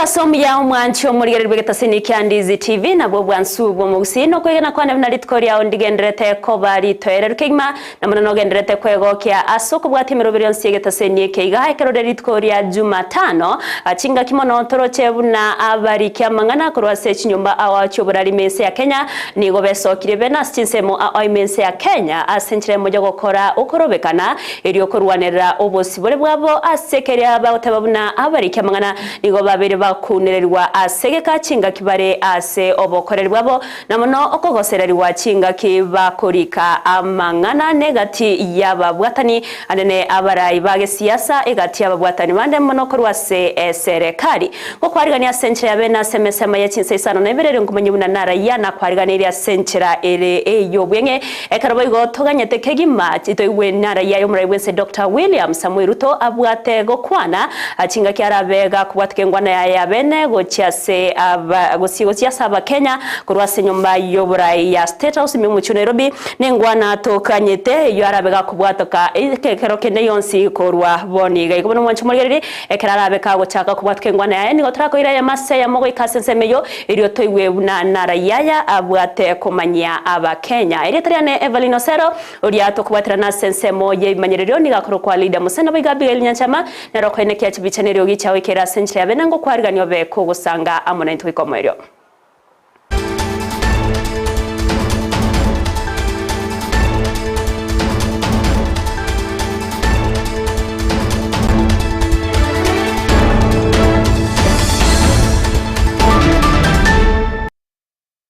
Omogaso omuya omwanchi omorigereria bw'egetasini kia Ndizi TV nabwo obwansu bw'omogusii na okwegena kwane buna rituko riao ndigendererete koba ritoereru kegima na mono nogendererete kwegokia ase okobwatia emeroberi yonsi y'egetaseni eke iga ekero rire rituko ria Jumatano chingaki mono toroche buna abariki amang'ana korwa ase chinyomba ao chi'oborari ime ense ya Kenya nigo besokirie bene ase chinsemo ao ime ense ya Kenya ase enchera emo y'ogokora okorobekana Erio korwanerera obosibore bwabo ase keria bagoteba buna abariki amang'ana nigo babeire bakounererigwa ase egeka chingaki bare ase obokoreri bwabo, na mono okogosererigwa chingaki bakorika amang'ana negati y'ababwatani anene abarai ba gesiasa egati y'ababwatani bande mono korwa ase eserekari. Gokwarigania ase enchera ya bene ase emesemo ye chinsa isano na ibere erio nkomanya buna narayia nakwariganirie ase enchera ere ey'obweng'e Ekero boigo toganyete kegima toigwe naraia y'omorai bw'ense Doctor William Samoei Ruto abwate gokwana chingaki arabe gakobwateka engwana yaye ya bene gochia ase aba gochia ase abakenya korwa ase enyomba y'oborai ya State House ime omochie o Nairobi nengwana toganyete eyio arabe gakobwatoka ekero kende gionsi korwa bono iga. Igo bono mwanche morigererie Ekero arabe kagochaka kobwatuka engwana yaye, nigo torakoira eyemo ase eyemo goika ase ensemo eyio, erio toigwe buna narayia aya abwate komanyia Abakenya. Erieta riane Evelyn Osero, oria tokobwaterana ase ensemo y'ebimanyererio, nigo akorokwa Lydia Mose, naboigo Abigail Nyanchama, nere okoenekia chibicha na eriogi chiao ekere ase enchera ya bene ngokwarigania obe kogosanga amo naintwe goika omoerio.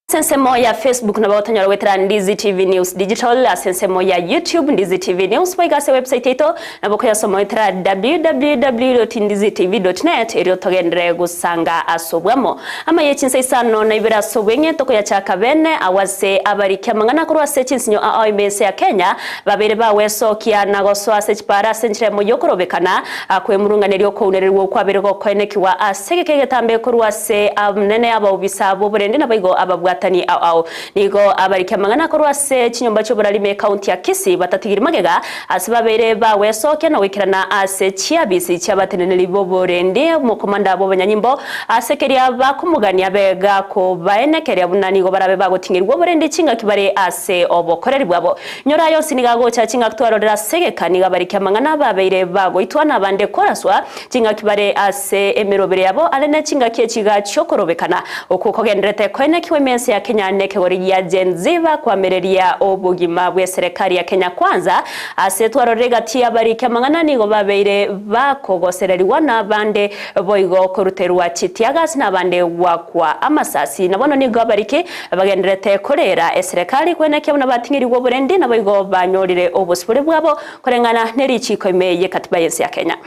Ase ensemo ya Facebook nabo otonyora goetera Ndizi TV News Digital, ase ensemo ya YouTube Ndizi TV News, boigo ase website yaito nabo okoyasoma goetera www.ndizitv.net erio togenderere gosanga ase obwamo. Amaya echinsa isano na ibere ase obweng'e tokoyachaka bene agwo ase abariki amang'ana korwa ase chinsinyo ao ime ense ya Kenya babeire bagwesokia na gosoa ase chipara ase enchera emo yokorobekana kwemurunganeria okounererigwa okwabeire gokoenekigwa ase egeka egetambe korwa ase abanene abaobisa b'oborendi naboigo ababwatani ao ao. Nigo abariki amang'ana korwa ase chinyomba chi'oborari ime ekaunti ya Kisii batatigiri magega ase babeire bagwesokia na goikerana ase chiabisi chi'abateneneri b'oborendi omokomanda bw'abanyanyimbo ase keria bakomogania bega kobaenekeria buna nigo barabe bagoting'erigwa oborendi chingaki bare ase obokoreri bwabo. Nyora aya onsi nigo agocha chingaki twarorera ase egeka nigo abariki amang'ana babeire bagoitwa na abande koraswa chingaki bare ase emerobere yabo are ne chingaki echiga chi'okorobekana okwo kogendererete koenekigwa ime ense ya Kenya nekegori gia Gen Z bakwamereria obogima bw'eserekari ya Kenya Kwanza ase twarorire egati y'abariki amang'ana nigo babeire bakogosererigwa na abande boigo koruterwa chitiagas na abande goakwa amasasi na bono nigo abariki bagendererete koreera eserekari koenekia buna bating'erigwe oborendi naboigo banyorire obosibore bwabo koreng'ana nerichiiko ime y'ekatiba y'ense ya Kenya.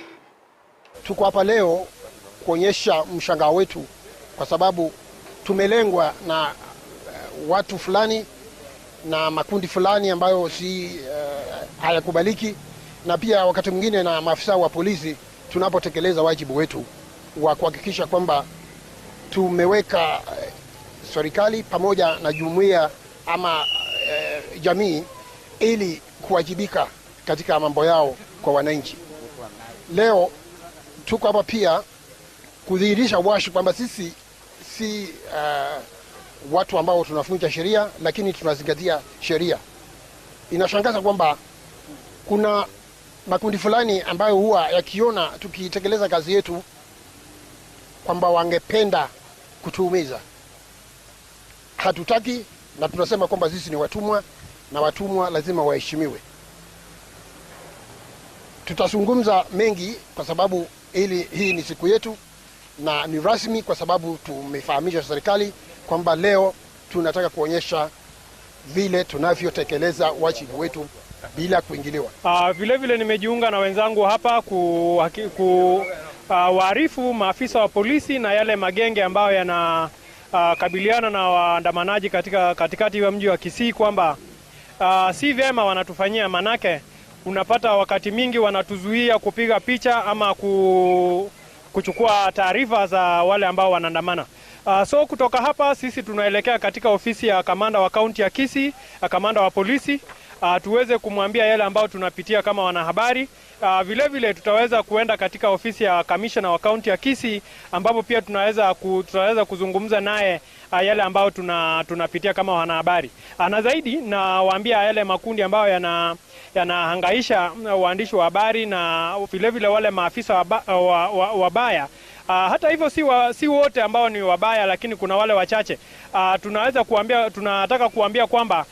Tuko hapa leo kuonyesha mshangao wetu kwa sababu tumelengwa na watu fulani na makundi fulani ambayo si hayakubaliki, na pia wakati mwingine na maafisa wa polisi tunapotekeleza wajibu wetu wa kuhakikisha kwamba tumeweka serikali pamoja na jumuiya ama jamii ili kuwajibika katika mambo yao kwa wananchi. Leo tuko hapa pia kudhihirisha washi kwamba sisi si watu ambao tunafunja sheria, lakini tunazingatia sheria. Inashangaza kwamba kuna makundi fulani ambayo huwa yakiona tukitekeleza kazi yetu kwamba wangependa kutuumiza. Hatutaki, na tunasema kwamba sisi ni watumwa na watumwa lazima waheshimiwe. Tutazungumza mengi kwa sababu ili hii ni siku yetu na ni rasmi, kwa sababu tumefahamisha serikali kwamba leo tunataka kuonyesha vile tunavyotekeleza wajibu wetu bila kuingiliwa. Vile vile nimejiunga na wenzangu hapa ku waarifu maafisa wa polisi na yale magenge ambayo yana kabiliana na waandamanaji katika katikati ya mji wa Kisii kwamba si vyema wanatufanyia, manake unapata wakati mingi wanatuzuia kupiga picha ama kuchukua taarifa za wale ambao wanaandamana. So kutoka hapa sisi tunaelekea katika ofisi ya kamanda wa kaunti ya Kisii, kamanda wa polisi, tuweze kumwambia yale ambao tunapitia kama wanahabari Vile vile tutaweza kuenda katika ofisi ya kamishna wa kaunti ya Kisii ambapo pia tunaweza ku, tutaweza kuzungumza naye yale ambayo tunapitia kama wanahabari. Na zaidi nawaambia yale makundi ambayo yanahangaisha waandishi wa habari na vile vile wale maafisa wabaya. Hata hivyo si wote ambao ni wabaya, lakini kuna wale wachache. Tunaweza kuambia, tunataka kuambia kwamba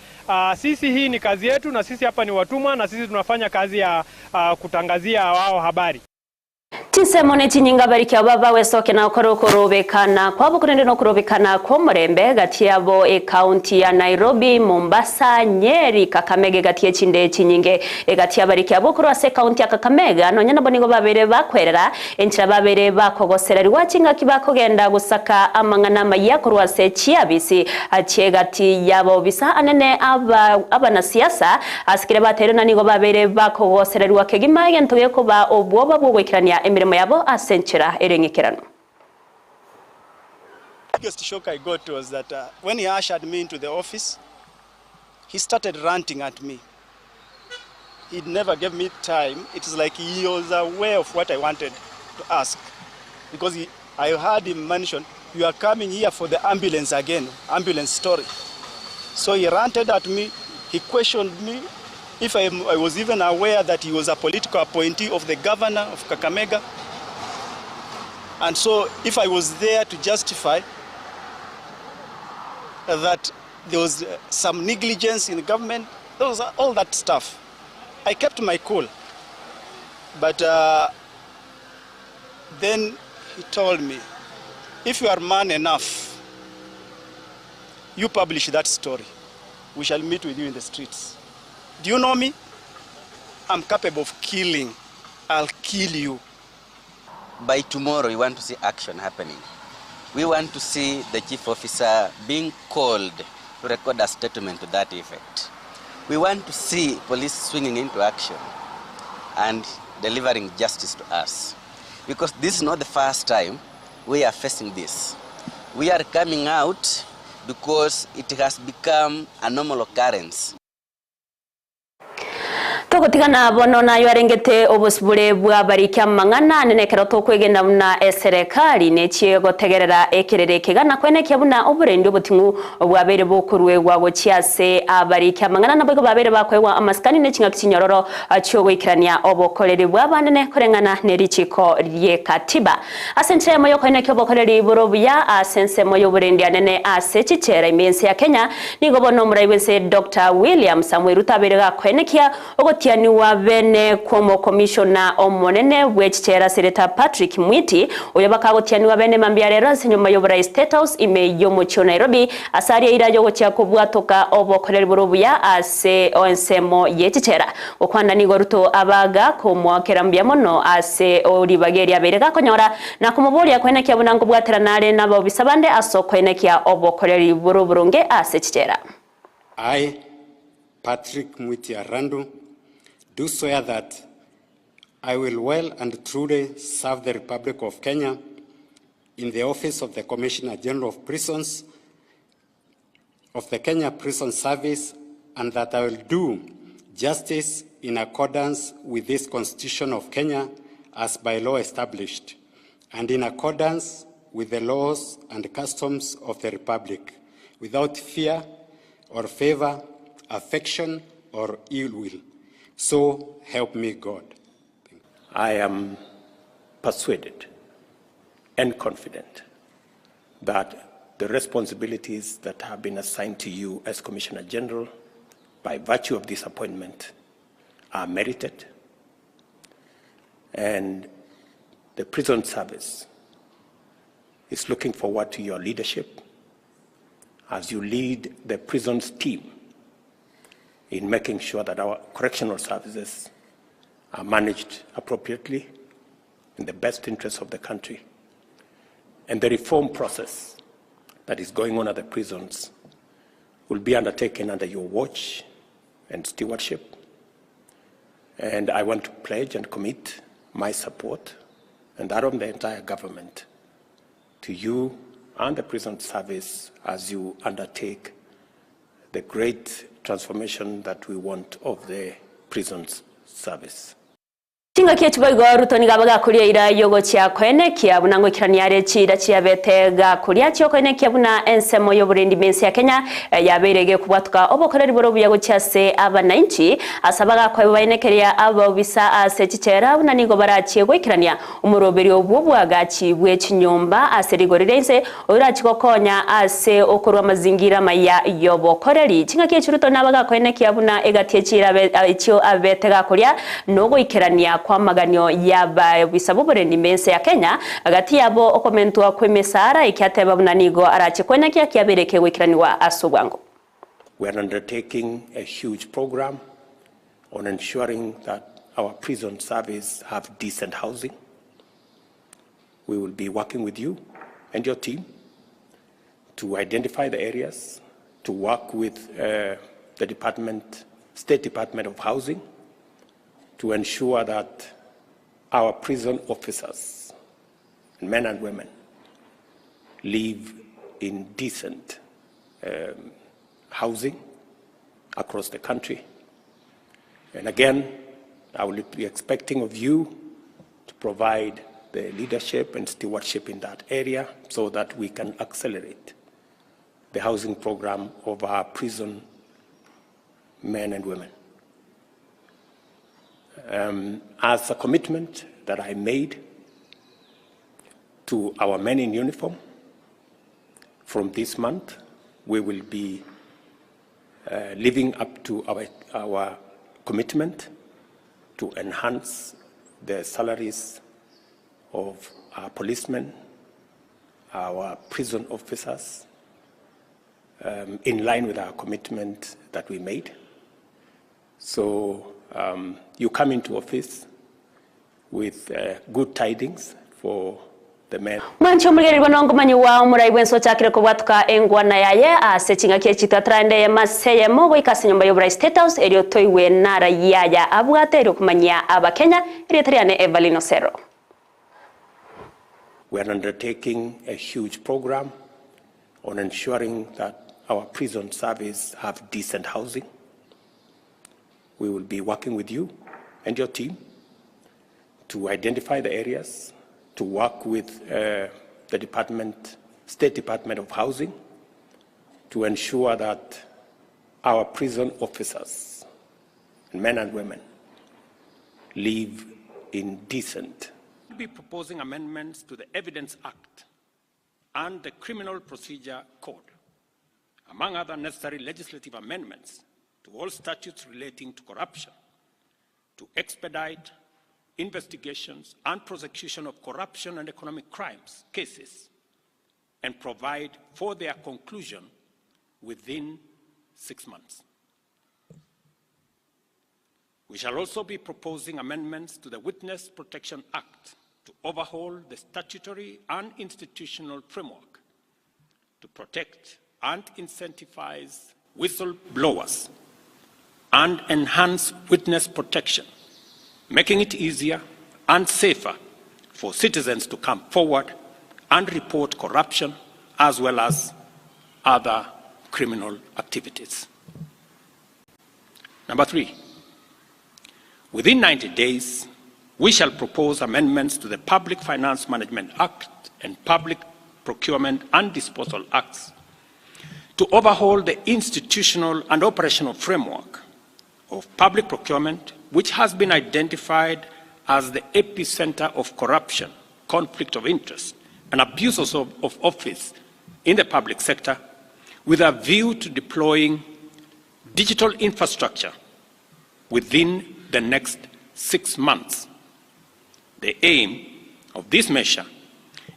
sisi hii ni kazi yetu na sisi hapa ni watumwa na sisi tunafanya kazi ya kutangazia wao habari. Chinsemo ne chinyinga barikia baba wesoke na okoro korobekana kwabo kurende no korobekana kw'omorembe gati yabo ekaunti ya Nairobi, Mombasa, Nyeri, Kakamega gati y'echinde chinyinge egati yabarikia bo korwa ase ekaunti ya Kakamega nonya nabo nigo babere bakwerera enchera babere bakogosererwa chingaki bakogenda gosaka amang'ana amaya korwa ase chiabisi achie gati yabo bisa anene aba abanasiasa asikire baterena nigo babere bakogosererwa kegima egento gekoba obwoba bw'ogoikerania emirimo yabo ase enchera ereng'ekerano. The biggest shock I got was that when he ushered me into the office, he started ranting at me. He never gave me time. It is like he was aware of what I wanted to ask. Because I heard him mention, you are coming here for the ambulance again, ambulance story. So he ranted at me, he questioned me if I was even aware that he was a political appointee of the governor of Kakamega. And so if I was there to justify that there was some negligence in the government, those are all that stuff. I kept my cool. But then he told me, if you are man enough, you publish that story. We shall meet with you in the streets. Do you know me? I'm capable of killing. I'll kill you. By tomorrow, we want to see action happening. We want to see the chief officer being called to record a statement to that effect. We want to see police swinging into action and delivering justice to us. Because this is not the first time we are facing this. We are coming out because it has become a normal occurrence. Togotigana bono nayo arengete obosibure bwa barikia mang'ana nenekero tokwegenda buna eserekari nechie gotegerera ekerere kegana kwenekia buna oborendi oboting'u bwabere bokorwegwa gochia ase abarikia mang'ana nabo igo babere bakoegwa amasikani ne ching'aki chinyororo chiogoikerania obokoreri bwa banene koreng'ana ne richiko rie katiba ase enchera yokwenekia obokoreri boro buya ase ensemo y'oborendi anene ase chichera ime ense ya Kenya nigo bono omorai bwense Dr. William Samuel Ruto abere gakwenekia ogotianiwa bene kwomo commissioner omonene bwechichera Senator Patrick Mwiti oyo bakagotianiwa bene mambia rero ase nyuma y'oborai State House ime y'omochio Nairobi asaria ira yogochia kobwatoka obokoreri boro buya ase ensemo yechichera gokwana nigo Ruto abaga komwakera mbuya mono ase oribageria abere gakonyora na komoboria kwenekia buna nkobwatera nare nabobisa bande ase okwenekia obokoreri boro burunge ase chichera. I, Patrick Mwiti Arandu, do swear that I will well and truly serve the Republic of Kenya in the office of the Commissioner General of Prisons of the Kenya Prison Service, and that I will do justice in accordance with this Constitution of Kenya as by law established, and in accordance with the laws and customs of the Republic, without fear or favor, affection or ill will. So help me God. I am persuaded and confident that the responsibilities that have been assigned to you as Commissioner General by virtue of this appointment are merited, and the prison service is looking forward to your leadership as you lead the prisons team in making sure that our correctional services are managed appropriately in the best interests of the country. And the reform process that is going on at the prisons will be undertaken under your watch and stewardship. And I want to pledge and commit my support and that of the entire government to you and the prison service as you undertake the great transformation that we want of the prisons service. Chingaki echi boigo Ruto nigo abe gakoria eira y'ogochia koenekia buna ngoikerania are chiira chiabete gakoria chi'okoenekia buna ensemo y'oborendi bw'ense ya Kenya yabeire gekobwatoka obokoreri bore obuya gochia ase abanainchi ase abagakoebwa baenekeria abobisa ase chichera buna nigo barachie goikerania Omoroberio bw'oboagachi bwe chinyomba ase rigori ri'ense, oyorachie gokonya ase okorua amazingira amaya y'obokoreri. Chingaki echi Ruto nabagakoenekia buna egati echiira echio abete gakoria nogoikerania kw'amaganio y'abaobisa b'oborendi b'ense ya Kenya, gati yabo okomentwa kw'emesaara, ekiateba buna nigo arachie koenekia kiabeire kegoikeranigwa ase obwango. We are undertaking a huge program on ensuring that our prison service have decent housing. We will be working with you and your team to identify the areas, to work with uh, the department, State Department of Housing, to ensure that our prison officers, men and women, live in decent um, housing across the country. And again, I will be expecting of you to provide the leadership and stewardship in that area so that we can accelerate the housing program of our prison men and women. Um, as a commitment that I made to our men in uniform, from this month, we will be uh, living up to our, our commitment to enhance the salaries of our policemen, our prison officers, um, in line with our commitment that we made. So um, you come into office with uh, good tidings for the men. Mwanche omorigereria nongomanyi wa omorai bwense ochakire kobwatuka engwana yaye ase ching'aki echi twatarande eyemo ase eyemo goika ase enyomba y'oborai State House erio toigwe nara yaya abwate erio komanyia abakenya erieta riane Evelyn Osero. We are undertaking a huge program on ensuring that our prison service have decent housing. We will be working with you and your team to identify the areas, to work with uh, the department, State Department of Housing, to ensure that our prison officers, men and women, live in decent. We'll be proposing amendments to the Evidence Act and the Criminal Procedure Code, among other necessary legislative amendments to all statutes relating to corruption, to expedite investigations and prosecution of corruption and economic crimes cases and provide for their conclusion within six months. We shall also be proposing amendments to the Witness Protection Act to overhaul the statutory and institutional framework to protect and incentivize whistleblowers and enhance witness protection, making it easier and safer for citizens to come forward and report corruption as well as other criminal activities. Number three, within 90 days, we shall propose amendments to the Public Finance Management Act and Public Procurement and Disposal Acts to overhaul the institutional and operational framework of public procurement, which has been identified as the epicenter of corruption, conflict of interest, and abuses of, of office in the public sector, with a view to deploying digital infrastructure within the next six months. The aim of this measure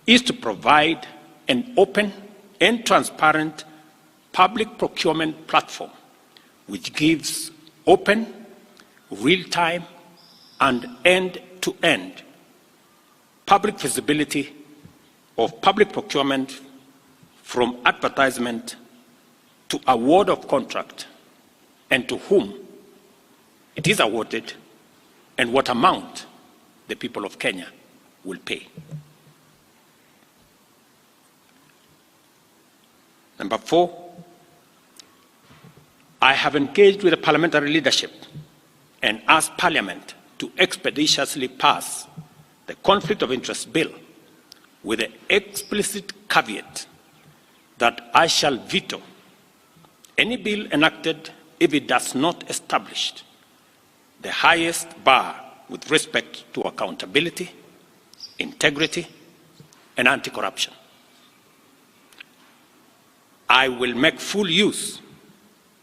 is to provide an open and transparent public procurement platform which gives open, real-time, and end-to-end public visibility of public procurement from advertisement to award of contract and to whom it is awarded and what amount the people of Kenya will pay. Number four, I have engaged with the parliamentary leadership and asked Parliament to expeditiously pass the Conflict of Interest Bill with the explicit caveat that I shall veto any bill enacted if it does not establish the highest bar with respect to accountability, integrity, and anti-corruption. I will make full use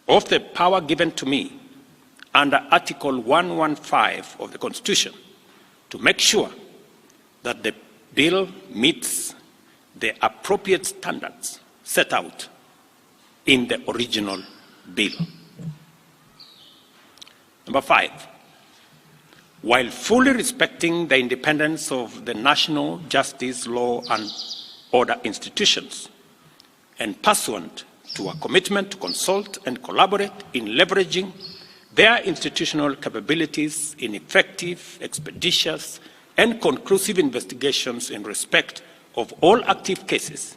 of the power given to me under Article 115 of the Constitution to make sure that the bill meets the appropriate standards set out in the original bill. Number 5, while fully respecting the independence of the national justice, law and order institutions, and pursuant to a commitment to consult and collaborate in leveraging their institutional capabilities in effective, expeditious, and conclusive investigations in respect of all active cases,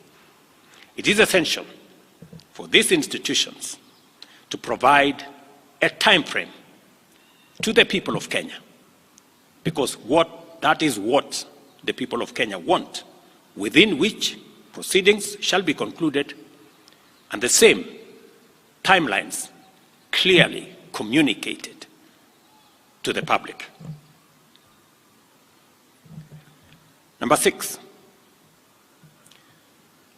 it is essential for these institutions to provide a time frame to the people of Kenya, because that is what the people of Kenya want, within which proceedings shall be concluded and the same timelines clearly communicated to the public. Number 6,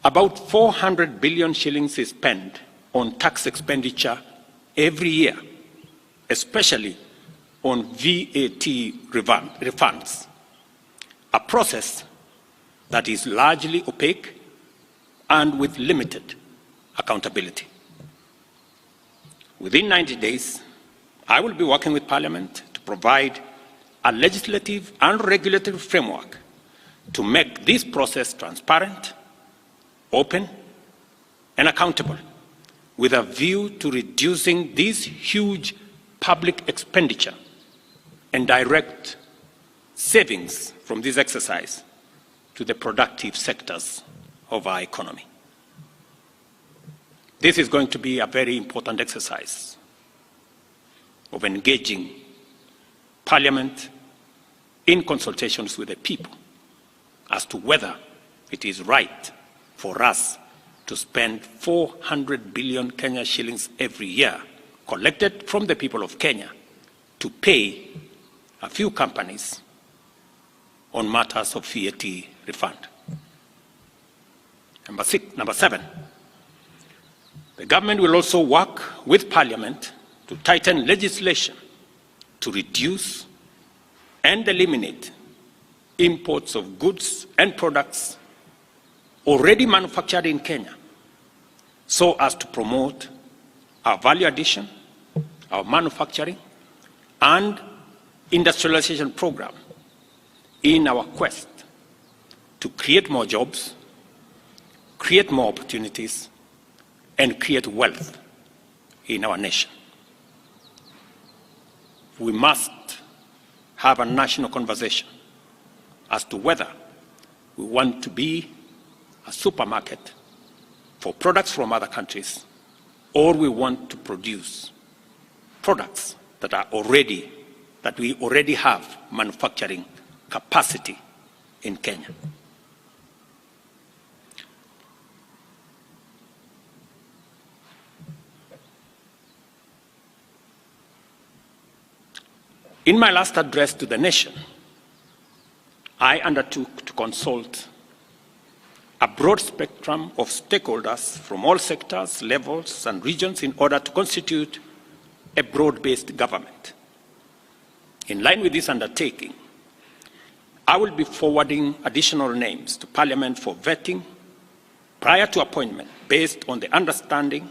about 400 billion shillings is spent on tax expenditure every year, especially on VAT refunds, a process that is largely opaque and with limited accountability. Within 90 days, I will be working with Parliament to provide a legislative and regulatory framework to make this process transparent, open, and accountable, with a view to reducing this huge public expenditure and direct savings from this exercise to the productive sectors of our economy. This is going to be a very important exercise of engaging Parliament in consultations with the people as to whether it is right for us to spend 400 billion Kenya shillings every year collected from the people of Kenya to pay a few companies on matters of VAT refund. Number six, number 7, the government will also work with Parliament to tighten legislation to reduce and eliminate imports of goods and products already manufactured in Kenya, so as to promote our value addition, our manufacturing, and industrialization program in our quest to create more jobs, create more opportunities, and create wealth in our nation. We must have a national conversation as to whether we want to be a supermarket for products from other countries, or we want to produce products that we already have manufacturing capacity in Kenya. In my last address to the nation, I undertook to consult a broad spectrum of stakeholders from all sectors, levels, and regions in order to constitute a broad-based government. In line with this undertaking, I will be forwarding additional names to Parliament for vetting prior to appointment based on the understanding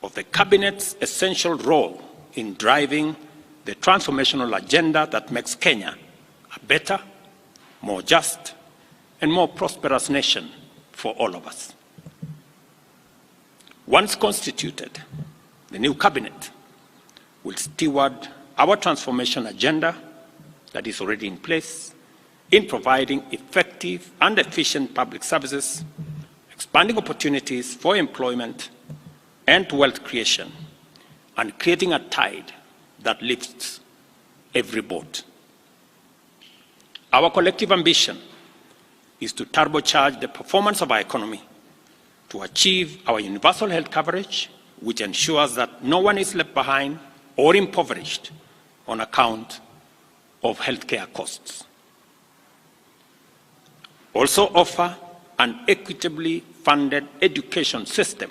of the Cabinet's essential role in driving the transformational agenda that makes Kenya a better, more just, and more prosperous nation for all of us. Once constituted, the new Cabinet will steward our transformation agenda that is already in place in providing effective and efficient public services, expanding opportunities for employment and wealth creation, and creating a tide that lifts every boat. Our collective ambition is to turbocharge the performance of our economy to achieve our universal health coverage, which ensures that no one is left behind or impoverished on account of healthcare costs. Also offer an equitably funded education system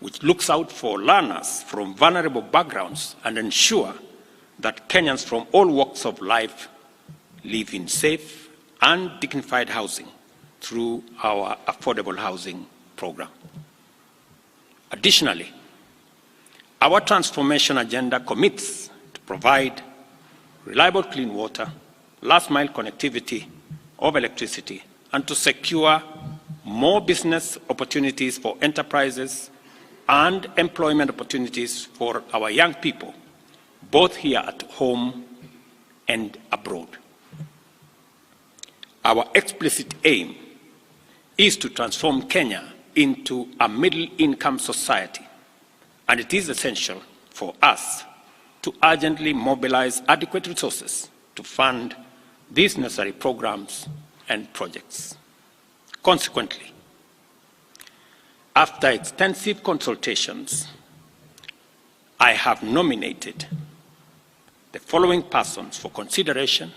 which looks out for learners from vulnerable backgrounds and ensure that Kenyans from all walks of life live in safe and dignified housing through our affordable housing program. Additionally, our transformation agenda commits to provide reliable clean water, last mile connectivity of electricity, and to secure more business opportunities for enterprises and employment opportunities for our young people, both here at home and abroad. Our explicit aim is to transform Kenya into a middle income society, and it is essential for us to urgently mobilize adequate resources to fund these necessary programs and projects. Consequently, after extensive consultations, I have nominated the following persons for consideration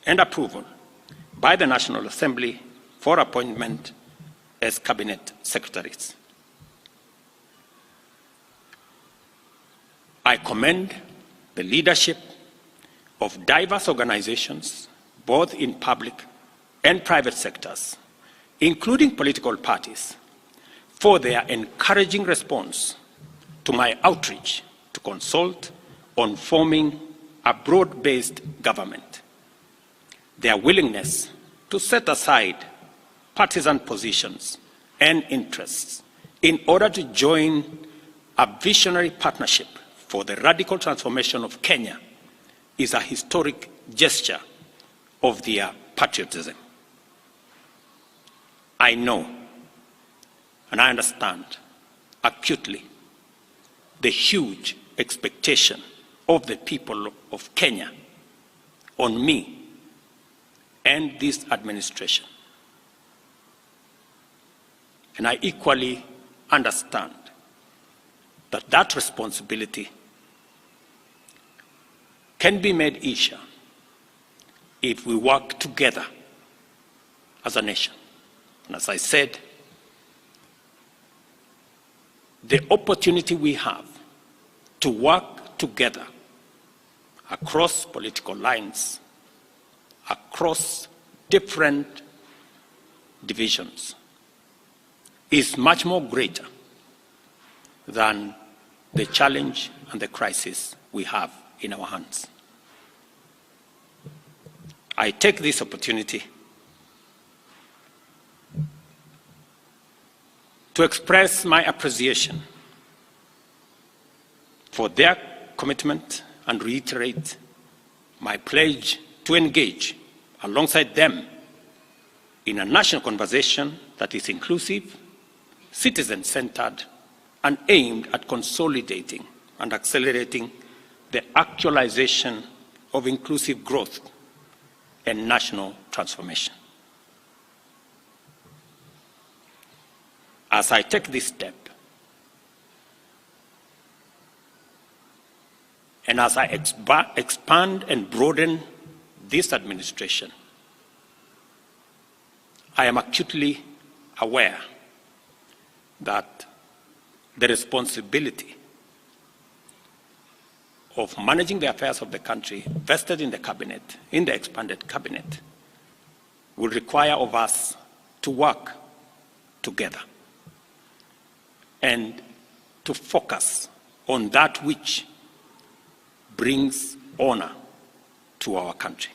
and approval by the National Assembly for appointment as Cabinet Secretaries. I commend the leadership of diverse organizations, both in public and private sectors, including political parties, for their encouraging response to my outreach to consult on forming a broad-based government. Their willingness to set aside partisan positions and interests in order to join a visionary partnership for the radical transformation of Kenya is a historic gesture of their patriotism. I know and I understand acutely the huge expectation of the people of Kenya on me and this administration. And I equally understand that that responsibility can be made easier if we work together as a nation. And as I said, the opportunity we have to work together across political lines, across different divisions, is much more greater than the challenge and the crisis we have in our hands. I take this opportunity to express my appreciation for their commitment and reiterate my pledge to engage alongside them in a national conversation that is inclusive, citizen-centered, and aimed at consolidating and accelerating the actualization of inclusive growth and national transformation. As I take this step, and as I expand and broaden this administration, I am acutely aware that the responsibility of managing the affairs of the country vested in the cabinet, in the expanded cabinet, will require of us to work together and to focus on that which brings honor to our country.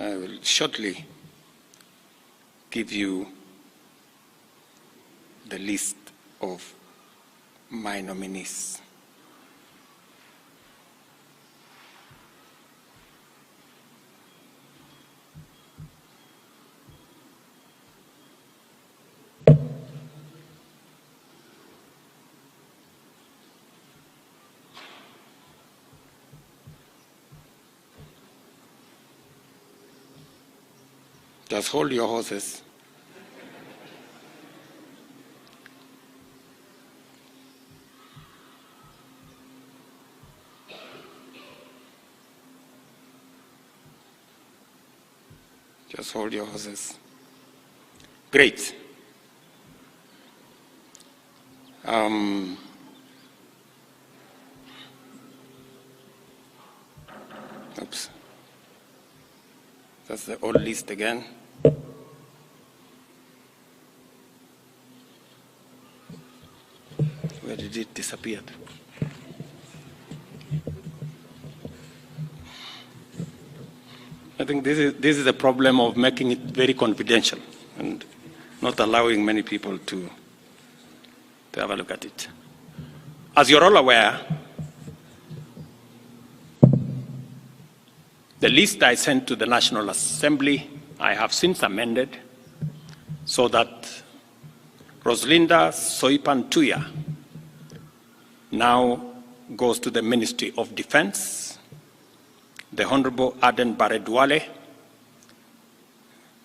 I will shortly give you the list of my nominees. Just hold your horses. Just hold your horses. Great. Um, oops. That's the old list again. Where did it disappear? I think this is, this is a problem of making it very confidential and not allowing many people to, to have a look at it. As you're all aware, the list I sent to the National Assembly, I have since amended so that Roslinda Soipan Tuya now goes to the Ministry of Defense. The Honorable Aden Barre Duale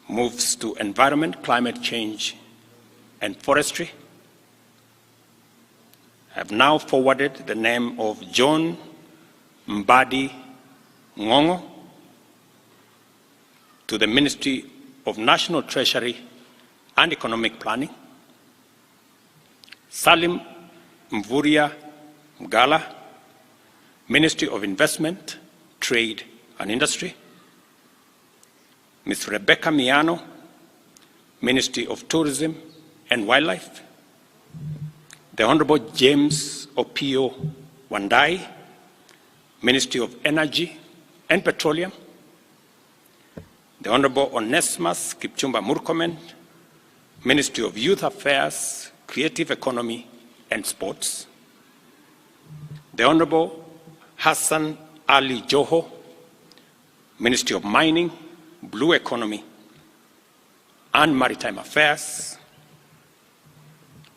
moves to Environment, Climate Change and Forestry. I have now forwarded the name of John Mbadi Ngongo to the Ministry of National Treasury and Economic Planning, Salim Mvurya Mgala, Ministry of Investment, Trade and Industry, Ms. Rebecca Miano, Ministry of Tourism and Wildlife, the Honorable James Opio Wandai, Ministry of Energy and Petroleum, the Honorable Onesmus Kipchumba Murkomen, Ministry of Youth Affairs, Creative Economy and Sports, the Honorable Hassan Ali Joho, Ministry of Mining, Blue Economy and Maritime Affairs,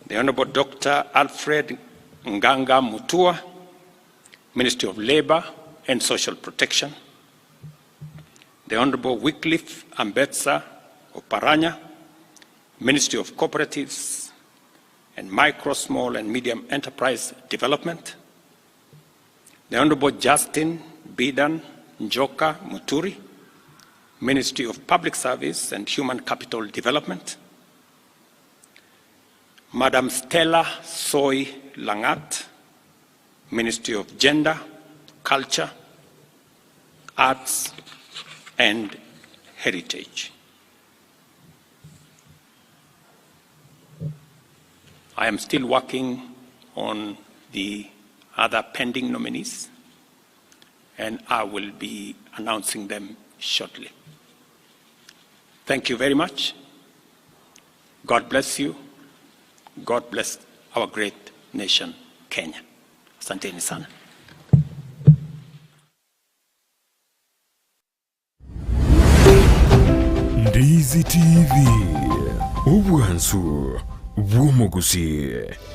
the Honorable Dr. Alfred Nganga Mutua, Ministry of Labor and Social Protection, the Honorable Wycliffe Ambetsa Oparanya, Ministry of Cooperatives and Micro, Small and Medium Enterprise Development, the Honorable Justin Bidan Njoka Muturi, Ministry of Public Service and Human Capital Development, Madam Stella Soy Langat, Ministry of Gender, Culture, Arts and Heritage. I am still working on the other pending nominees, and I will be announcing them shortly. Thank you very much. God bless you. God bless our great nation, Kenya. Asanteni sana. Ndizi TV, obwansu bw'omogusii.